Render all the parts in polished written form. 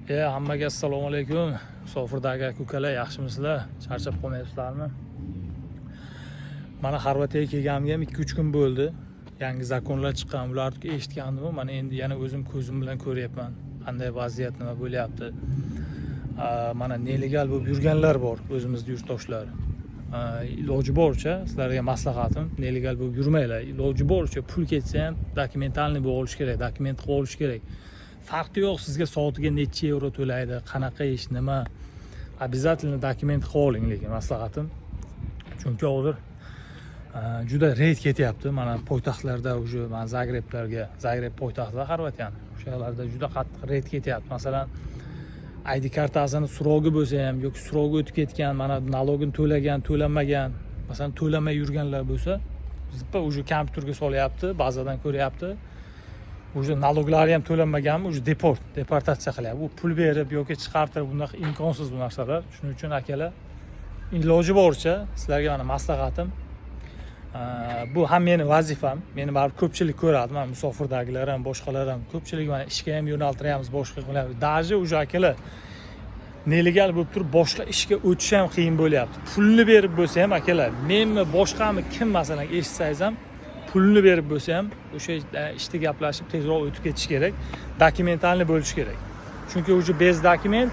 Hammaga assalomu alaykum. Musofirdagi aka ukalar, yaxshimisizlar? Charchab qolmayapsizlarmi? Mana, Xorvatiyaga kelganimga ham 2-3 kun bo'ldi. Yangi закон lar chiqqan, ularni eshitgandim. Mana endi yana o'zim ko'zim bilan ko'ryapman. Qanday vaziyat, nima bo'lyapti. Mana нелегал bo'lib yurganlar bor, o'zimizni yurtdoshlar. Iloji boricha sizlarga maslahatim, нелегал bo'lib yurmanglar. Iloji boricha pul ketsa ham документальный bo'lib olish kerak, dokument qilib olish kerak. Farqi yo'q, sizga soatiga necha yevro to'laydi, qanaqa ish, nima, обязательно dokument qilib oling, lekin maslahatim. Chunki hozir juda reyd ketyapti. Mana poytaxtlarda уже, mana Zagreblarga, Zagreb poytaxtida Xorvatiyani, o'shalarda juda qattiq reyd ketyapti. Masalan, ID kartasini срок i bo'lsa ham yoki срок i o'tib ketgan, mana налог ini to'lagan, to'lamagan, masalan, to'lamay yurganlar bo'lsa, zippa уже kompyuterga solyapti, bazadan ko'ryapti. Уже налог lari ham to'lanmaganmi, уже deportatsiya qilyapti. U pul berib yoki chiqartirib, bunaqa imkonsiz bu narsalar. Shuning uchun, akalar, iloji boricha sizlarga mana maslahatim, bu ham meni vazifam, meni baribir ko'pchilik ko'radi, mana musofirdagilar ham, boshqalar ham, ko'pchilik mana ishga ham yo'naltiryapmiz, boshqa qilyapmiz. Даже уже, akalar, нелегал bo'lib turib boshqa ishga o'tish ham qiyin bo'lyapti. Pulni berib bo'lsa ham, akalar, menmi, boshqami, kim, masalan, eshitsangiz ham, pulni berib bo'lsa ham o'sha ishda gaplashib tezroq o'tib ketish kerak, документальный bo'lishi kerak. Chunki уже без документ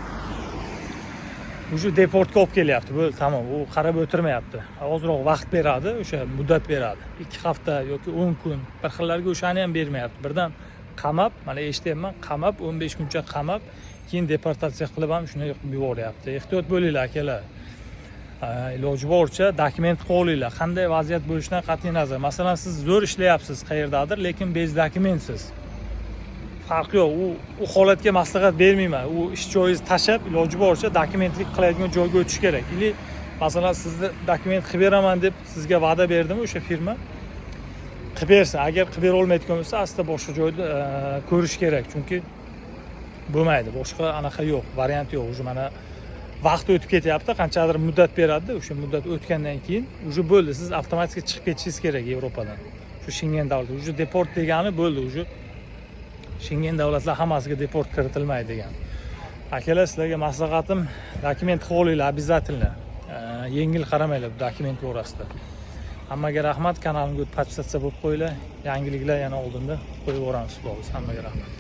уже deportga olib kelyapti, bo'ldi, tamom, u qarab o'tirmayapti. Ozroq vaqt beradi, o'sha muddat beradi, 2 hafta yoki 10 kun, bir xillarga o'shani ham bermayapti. Birdan qamab, mana eshityapman, qamab, 15 kuncha qamab, keyin deportatsiya qilib ham shunday qilib yuboryapti. Ehtiyot bo'linglar, akalar. Iloji boricha dokument qilib olinglar, qanday vaziyat bo'lishidan qat'iy nazar. Masalan, siz zo'r ishlayapsiz qayerdadir, lekin без документ siz, farqi yo'q, u holatga maslahat bermayman. U ish joyingizni tashlab, iloji boricha dokumentlik qiladigan joyga o'tish kerak. Или masalan, sizni dokument qilib beraman deb sizga va'da berdimi o'sha firma, qilib bersin. Agar qilib bera olmayotgan bo'lsa, aslida boshqa joyda ko'rish kerak, chunki bo'lmaydi, boshqa anaqa yo'q, variant yo'q. Уже mana vaqt o'tib ketyapti, qanchadir muddat beradida, o'sha muddat o'tgandan keyin уже bo'ldi, siz avtomatik chiqib ketishingiz kerak Yevropadan, shu Shengen davlati. Уже deport degani bo'ldi, уже Shengen davlatlar hammasiga deport kiritilmaydi degan. Akalar, sizlarga maslahatim, dokument qilib olinglar обязательно. Yengil qaramanglar bu dokument borasida. Hammaga rahmat, kanalimga o'tib, подписаться bo'lib qo'yinglar. Yangiliklar yana oldinda qo'yib yuboramiz, xudo xohlasa. Hammaga rahmat.